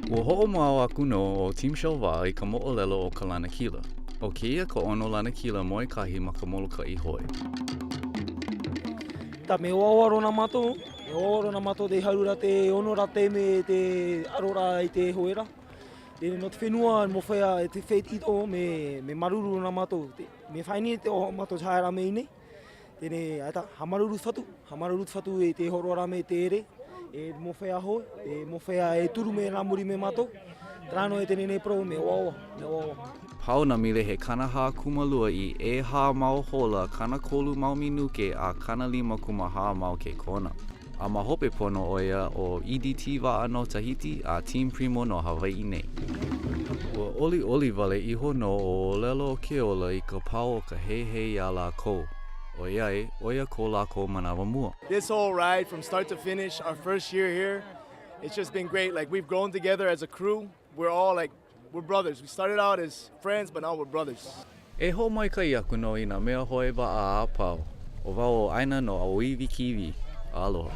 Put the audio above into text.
Ua hoʻomau aku nō ʻo Team Shelva i ka moʻolelo o ka lanakila. ʻO kēia ka ʻono lanakila moekahi ma ka Molokaʻi hoe. Ta me oaoa rona matou, me oaoa rona matou te haru ra te ono ra te me te aro ra i te hoe ra. Te no te whenua mo whea te wheit ito me me maruru rona matou. Me whaini te oho matou hae ra me inei. Tene ai ta hamaruru whatu, hamaruru whatu e te horo ra me te ere, e mo whea hoe, e mo whea e turu me ra muri me matou. Trano e tene nei pro me oaoa, me oaoa. Pau nā mile he 40 kūmālua i ʻehā mau hola 30 mau minuke a 54 mau kekona. A ma hope pono ʻo ia ʻo EDT Waʻa no Tahiti a Team Primo no Hawaiʻi nei. Ua ʻoliʻoli wale iho nō ʻo ʻŌlelo o ke Ola i ka pau o ka heihei iā lākou, ʻoiai, ʻo ia ko lākou manawa mua. This whole ride from start to finish, our first year here, it's just been great. Like we've grown together as a crew. We're all like we're brothers. We started out as friends, but now we're brothers. E hoʻomaikaʻi aku nō i nā mea hoe waʻa a pau. ʻO wau ʻo ʻAina no ʻAuiwi TV. Aloha.